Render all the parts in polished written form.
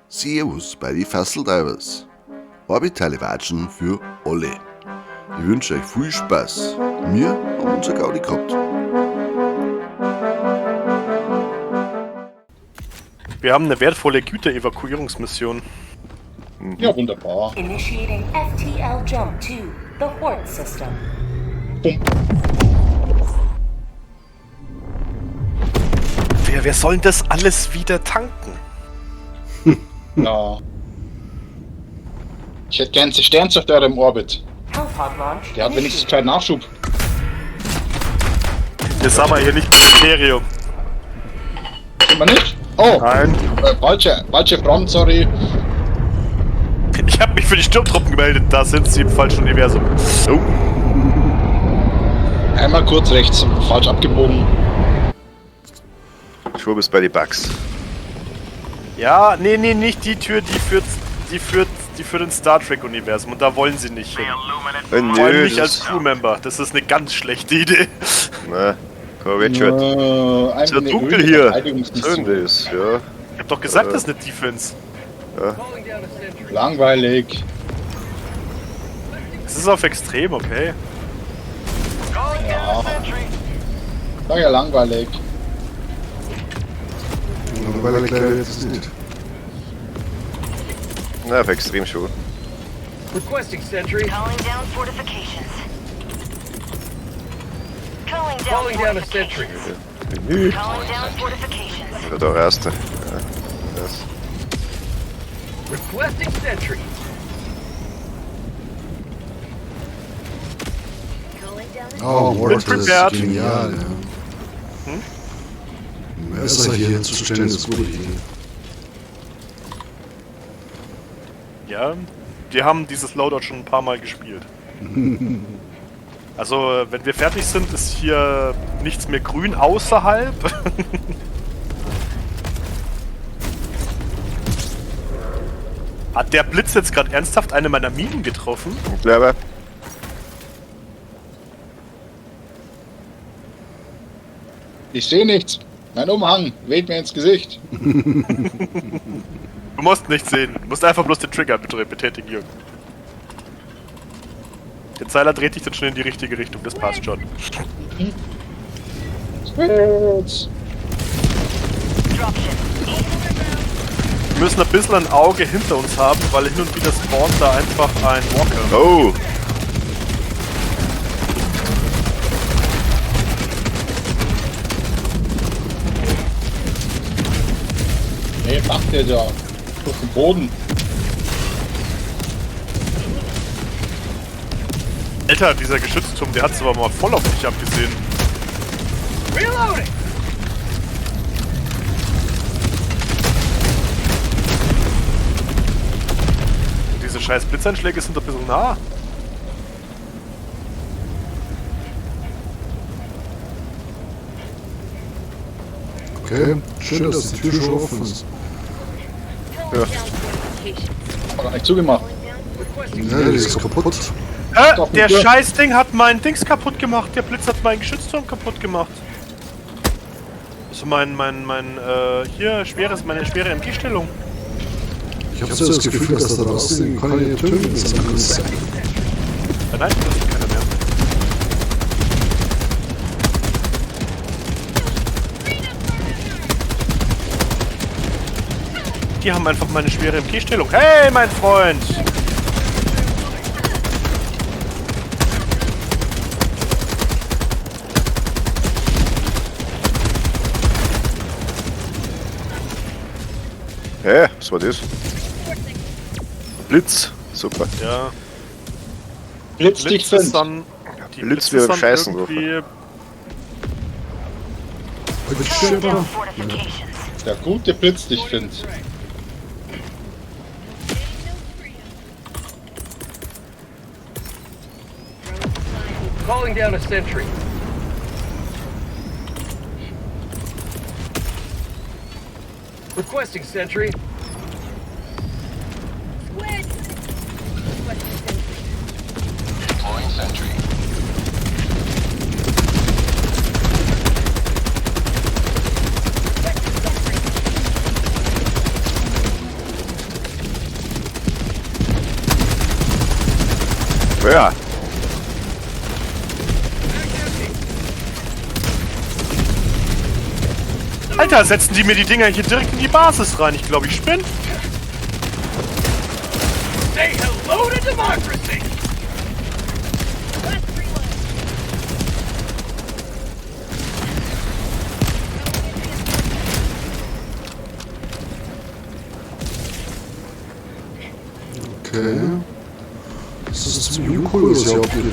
Servus bei die Fasseldivers. Orbitale Watschen für alle. Ich wünsche euch viel Spaß. Wir haben unser Gaudi gehabt. Wir haben eine wertvolle Güterevakuierungsmission. Ja, wunderbar. Initiating FTL jump to the Hort system. Bumm. Wer soll denn das alles wieder tanken? Ja. Ich hätte gern einen Sternzerstörer im Orbit. Hellpod launch. Der hat wenigstens keinen Nachschub. Das haben wir hier nicht im Imperium. Sind wir nicht? Oh, Nein. Falsche Front, sorry. Ich habe mich für die Sturmtruppen gemeldet. Da sind sie im falschen Universum. Oh. Einmal kurz rechts, falsch abgebogen. Schwur ist bei den Bugs. Ja, nee, nee, nicht die Tür, die führt ins Star Trek Universum und da wollen sie nicht hin. Nö, Vor allem nicht das als Crewmember. Das ist eine ganz schlechte Idee. Na, Richard. Ist Ist ja dunkel hier. Schön das, ja. Ich hab doch gesagt, das ist eine Defense. Ja. Langweilig. Es ist auf extrem, okay. Ja. Sag ja langweilig. Langweilig wird es nicht. Na, auf extrem schon. Requesting sentry. Calling down fortifications. Calling down, Calling down a sentry. fortifications. Calling down fortifications. Ja, da raus da. Ja, das. Requesting sentry. Oh, Ward, das ist prepared. genial, ja. Hm? Messer hier hinzustellen ist eine gute Idee. Ja, wir haben dieses Loadout schon ein paar Mal gespielt. Also, wenn wir fertig sind, ist hier nichts mehr grün außerhalb. Hat der Blitz jetzt gerade ernsthaft eine meiner Minen getroffen? Ich glaube. Ich sehe nichts. Mein Umhang weht mir ins Gesicht. Du musst nichts sehen. Du musst einfach bloß den Trigger betätigen, Jürgen. Der Zeiler dreht dich dann schon in die richtige Richtung, das passt schon. Wir müssen ein bisschen ein Auge hinter uns haben, weil hin und wieder spawnt da einfach ein Walker. Oh! Nee, macht der da. Auf dem Boden. Alter, dieser Geschützturm, der hat's aber mal voll auf dich abgesehen. Reloading! Und diese scheiß Blitzeinschläge sind ein bisschen nah. Okay, schön, dass die Tür schon offen ist. Ja. Hab gar nicht zugemacht. Ja, die ist kaputt. Doch, Der die Tür. Scheißding hat mein Dings kaputt gemacht. Der Blitz hat meinen Geschützturm kaputt gemacht. Also hier, meine schwere MG-Stellung. Ich hab so das Gefühl, dass da draußen keine Türme sind. Nein, nein, das ist keiner mehr. Die haben einfach meine schwere MG-Stellung. Hey, mein Freund! Hä? Was war das? Blitz. Super. Ja. Blitz dich Blitz ist fünf. dann, die Blitz Blitze wir sind scheißen drauf. irgendwie Calling down fortifications. Der gute Blitz dich findet. Calling down a sentry. Requesting sentry. Deploying sentry. Ja. Alter, setzen die mir die Dinger hier direkt in die Basis rein. Ich glaube, ich spinne. Say hello to democracy! Okay. Das ist ziemlich uncool, was hier abgeht.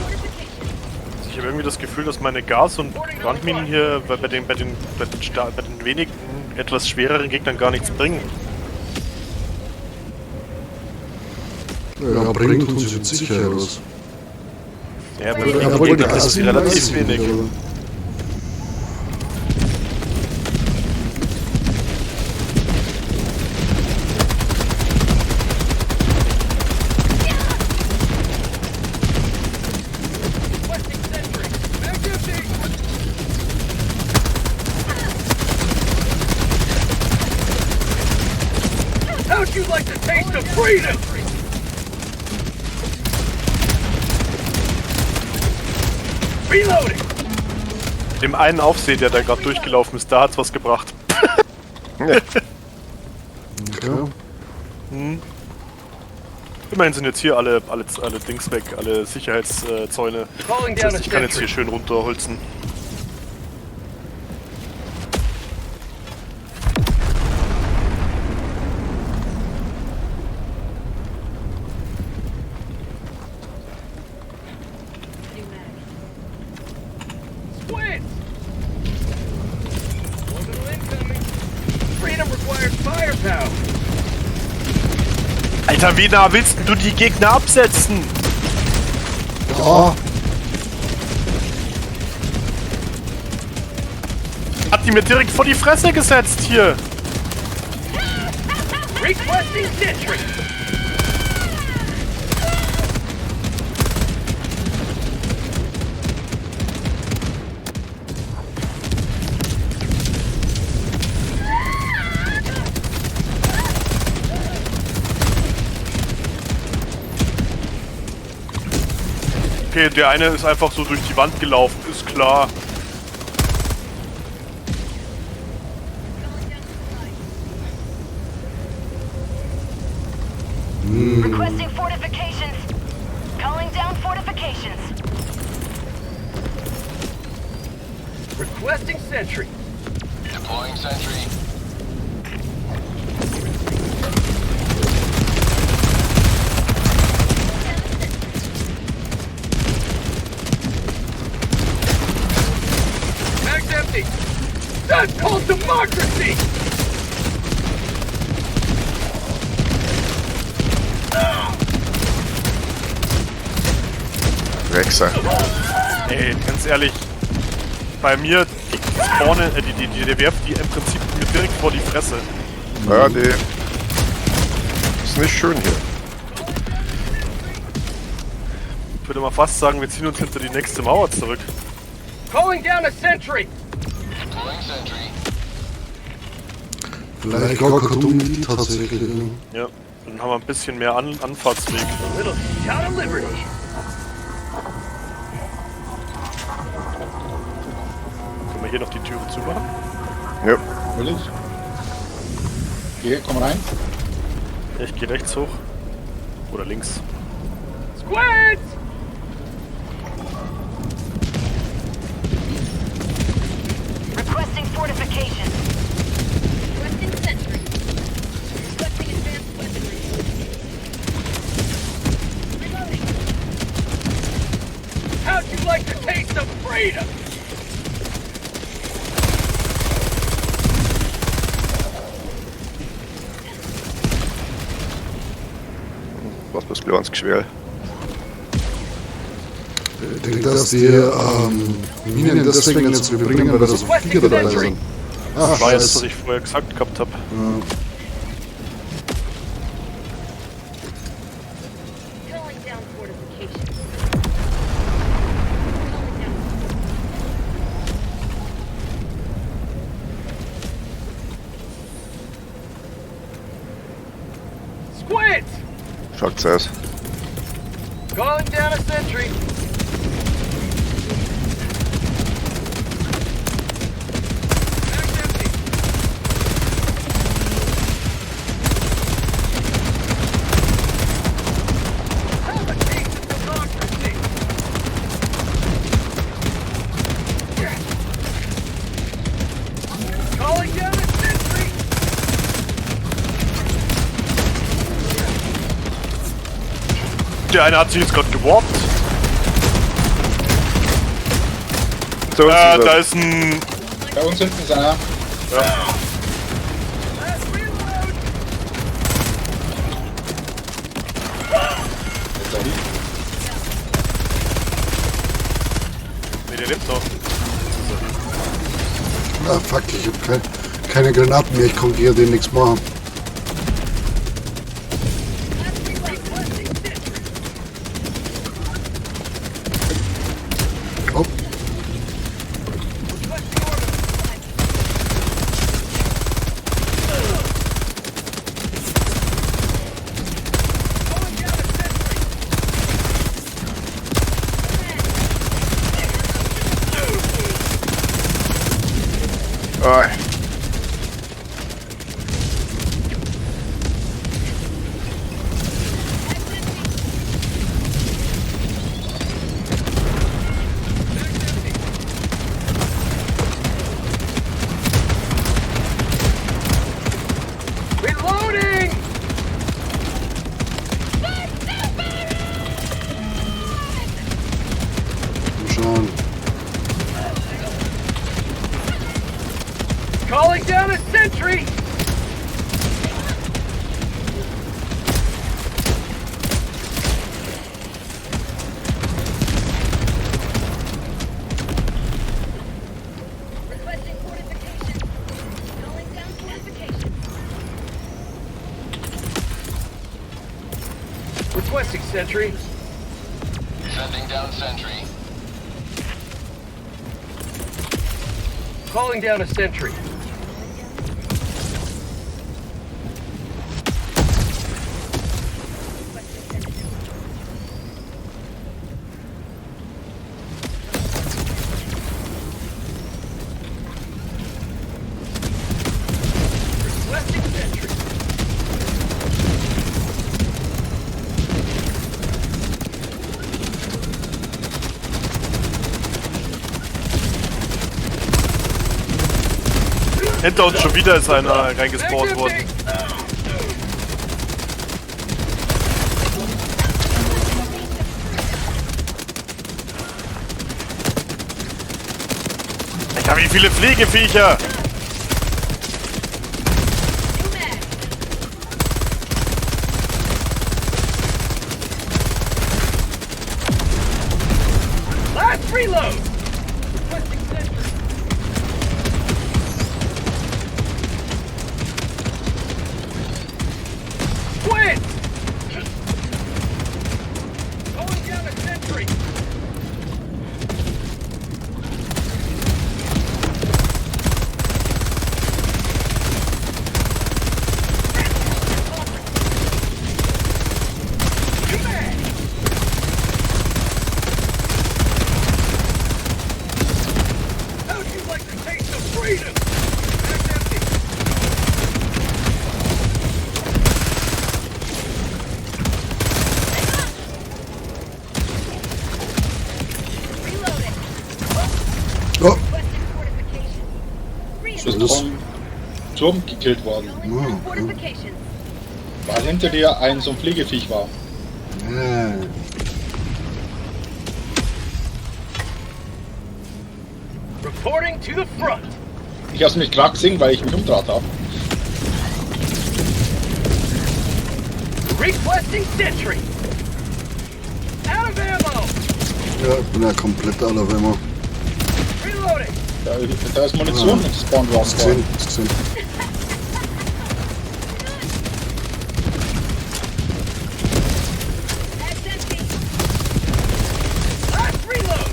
Ich habe irgendwie das Gefühl, dass meine Gas- und Brandminen hier bei den wenigen, etwas schwereren Gegnern gar nichts bringen. Ja, bringt uns jetzt sicher was. Ja, bei den Gegnern ist es relativ wenig. How'd you like the taste of freedom? Reloading! Dem einen Aufseh, der da gerade durchgelaufen ist, da hat's was gebracht. Ja. Okay. Hm. Immerhin sind jetzt hier alle Dings weg, alle Sicherheitszäune. Das heißt, ich kann jetzt hier schön runterholzen. Alter, wie nah willst du die Gegner absetzen? Ja. Hat die mir direkt vor die Fresse gesetzt hier. Requesting sentry. Okay, der eine ist einfach so durch die Wand gelaufen, ist klar. Requesting fortifications. Calling down fortifications. Requesting sentry. Deploying sentry. Mag's empty. That's called democracy. Rexer. Ey, ganz ehrlich, bei mir vorne, die werft die im Prinzip mir direkt vor die Fresse. Ja, die ist nicht schön hier. Ich würde mal fast sagen, wir ziehen uns hinter die nächste Mauer zurück. Calling down a sentry. Deploying sentry. Vielleicht gar keine dumme Idee tatsächlich. Ja, dann haben wir ein bisschen mehr Anfahrtsweg. A little shot of liberty. Können wir hier noch die Türe zumachen? Ja. Will ich? Hier, komm rein. Ich gehe rechts hoch. Oder links. Squids! Requesting fortifications. Requesting sentry. Requesting advanced weaponry. Reloading. How'd you like the taste of freedom? Was das kleines Geschwell. Ich denke, dass die Minen deswegen nicht so viel bringen, weil da so viele dabei sind. Ach, Das war jetzt, was scheiße. ich vorher gesagt gehabt habe. Ja. Calling down fortifications. Calling down. Squids! Schaut's aus. Calling down a sentry. Mag's empty. Have a taste of democracy. Calling down a sentry. Der eine hat sich jetzt gerade gewarpt. Hinter uns ist er. Da ist ein... Bei uns hinten ist einer. Ja. Last reload. Ist er lieb. Ne, der lebt noch. Ah, fuck, ich hab keine Granaten mehr. Ich konnte hier den nichts machen. Requesting sentry. Oh, Requesting orbital. Calling down a sentry. Ah, Reloading! komm schon. Calling down a sentry! Requesting fortifications. Calling down fortifications. Requesting sentry. Sending down sentry. Calling down a sentry. Requesting sentry. Hinter uns schon wieder ist einer reingespawnt worden. Alter, wie viele Pflegeviecher! New mag. Last reload! Requesting sentry. Quit! Calling down a sentry. New mag! How'd you like the taste of freedom? Mag's empty. Reloading. Oh, Requesting fortifications. Du bist vom Turm gekillt worden, Calling down fortifications. weil hinter dir ein so ein Pflegeviech war. ja. Reporting to the front. Ich hab's nämlich gerade gesehen, weil ich mich umgedreht habe. Requesting sentry. Out of ammo. Ja, ich bin ja komplett out of ammo. Reloading. Da ist Munition Ah. gespawnt worden. Hast gesehen, hast gesehen. Mag's empty. Last reload.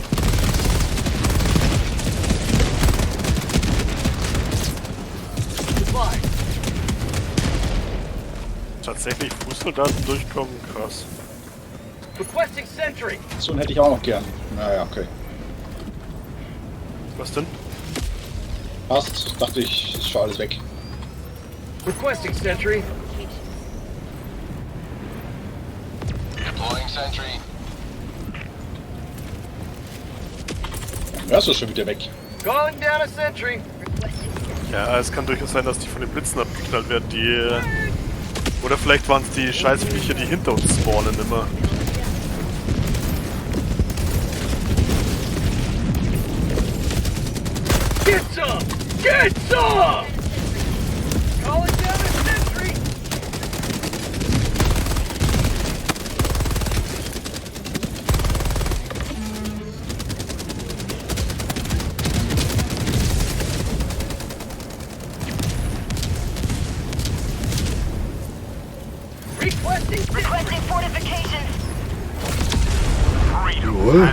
Supply. Tatsächlich Fußsoldaten durchkommen, krass. Requesting sentry. So einen hätte ich auch noch gern. Naja, okay. Was denn? Passt. Dachte ich, ist schon alles weg. Requesting sentry. Deploying sentry. Ja, ist schon wieder weg. Calling down a sentry. Requesting sentry. Ja, es kann durchaus sein, dass die von den Blitzen abgeknallt werden, die... Oder vielleicht waren es die Scheißviecher, die hinter uns spawnen immer. Get some! Get some! Calling down a sentry. Requesting sentry. Requesting fortifications. Jawohl.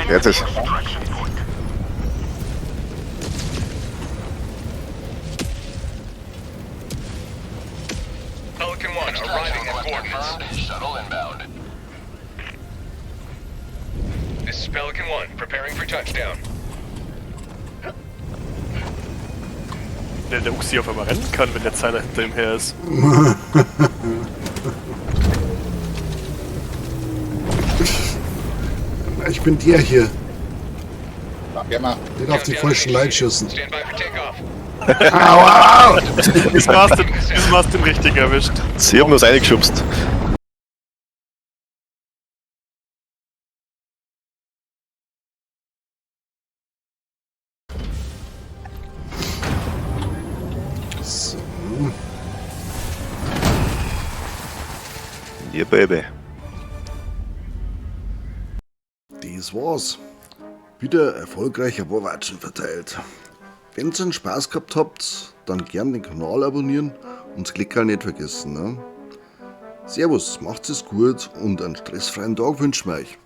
Jetzt ist. Pelican 1 Extraction request confirmed. Shuttle inbound. This is Pelican 1, preparing for touchdown. Der, der Uxie auf einmal rennen kann, wenn der Zeiler hinter ihm her ist. Ich bin der hier. Sag mal. Nicht auf die falschen Leute schießen. Stand by for takeoff. Aua! Diesmal hast du, diesmal hast du den richtigen erwischt. Sie haben uns reingeschubst. So. Yeah, baby. Das war's. Wieder erfolgreich ein paar Watschen verteilt. Wenn ihr einen Spaß gehabt habt, dann gern den Kanal abonnieren und das Klickerl nicht vergessen. Ne? Servus, macht's es gut und einen stressfreien Tag wünschen wir euch.